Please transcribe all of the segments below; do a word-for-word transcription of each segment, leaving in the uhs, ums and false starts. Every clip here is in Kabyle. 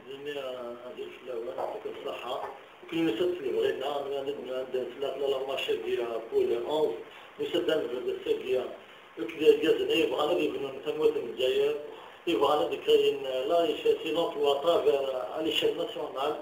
Nni azul fell-awen, yeɛṭikum ṣṣeḥḥa. Nekni nusa-d s lebɣi-nneɣ, nella d-, nella d-, nella la marche-agi, Pôle onze, nusa-d ad nebded ass-agi akked yirgazen-a yebɣan ad yebnun tamurt n Lezzayer, yebɣan ad d-créer la richesse et l'emploi à travers, à l'échelle nationale.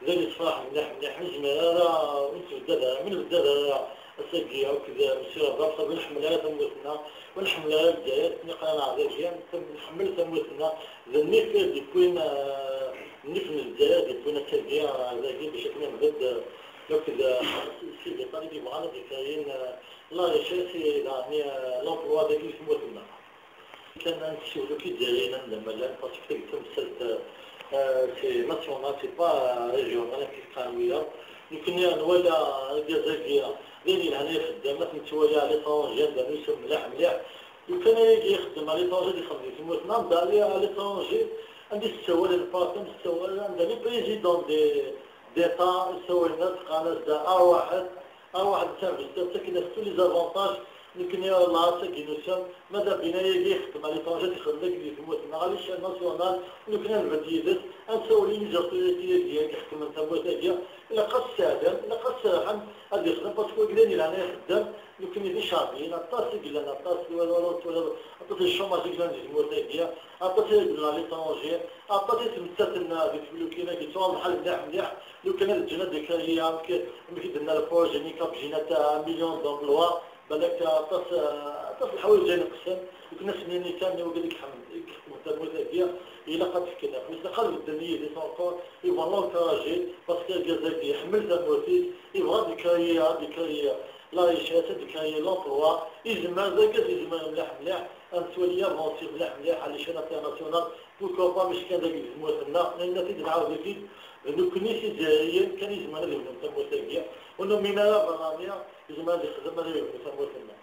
D ayen yessefraḥen mliḥ mliḥ, ur nezmir ara, ur nettbeddad ara, ur nbeddad ara ass-agi akked Monsieur Rabab, ur nḥemmel ara tamurt-nneɣ, ur nḥemmel ara Lezzayer, akken i qqaren dagi, nḥemmel tamurt-nneɣ. D nnif i d-yewwin, eh, nnif n Lezzayer i d-yewwin ass-agi, eh, dagi bac akken ad nbedd, eh, akked, eh, Sidi Ṭalib yebɣan ad d-yefrayen, eh, la richesse, yeɛni, eh, l'emploi dagi di tmurt-nneɣ. Kan ad nessiwel akk Izzayriyen anda ma llan, parce que tagi d tamsalt, eh, c'est national, c'est pas, eh, régional, akken i qqaren wiyaḍ. Nekni nwala argaz-agi d ayen yelhan ay ixeddem, ad t-nettwali à l'étranger, anda nusem mliḥ mliḥ. Lukan ayagi ixeddem à l'étranger, ad ixeddem di tmurt-nneɣ, anda à l'étranger, anda i s-ssawalen partout, anda s-ssawalen, anda les présidents des, d'État ssawalen-as, qqaren-as-d A waḥed, A waḥed d tinvestir, ttaken-as tous les avantages, nekni ɣer lɛerṣ-agi nusem, ma d abin ayagi ixeddem à l'étranger, ad t-ixdem dagi di tmurt-nneɣ, à l'échelle nationale, nekni ad nbedd yid-s, ad nessawel i les autorités-agi, agi ḥekmen tamurt-agi, ilaq ad ssaɛden, ilaq ad serrḥen, ad ixdem, parce que wagi d ayen yelhan ay ixeddem, Nekni d iceɛbiyen, aṭas i yellan, aṭas i wala, wala, wala, aṭas n chômage i yellan di tmurt-agi, aṭas i yellan à l'étranger, aṭas i ttmettaten di teflukin-agi, ttwaḍeḥḥal mliḥ, mliḥ, lukan ad ǧǧen ad d-ikra amek, amek i d-tenna le projet-nni, Cap Général, un million d'emplois, balak aṭas, aṭas n leḥwayeǧ ay ineqsen, lukan ad sen-nini kan i wigad i iḥem-, i iḥekmen tamurt-agi, ilaq ad d-fken afus, ilaq ad bedden yid-s encore, ils vont l'encourager, parce que argaz-agi iḥemmel tamurt-is, yebɣa ad d-ikra, ad d-ikra la richesse, ad d-créer l'emploi, yezmer, d argaz yezmer mliḥ mliḥ, ad nettwali avancer mliḥ mliḥ à l'échelle internationale, pourquoi pas, mačči kan dagi di tmurt-nneɣ, nenna-t-id, nɛawed-it-id, d nekni Izzayriyen kan yezmer ad yebnu tamurt-agi, ur numin ara berrani yezmer ad yexdem, ad yebnu tamurt-nneɣ.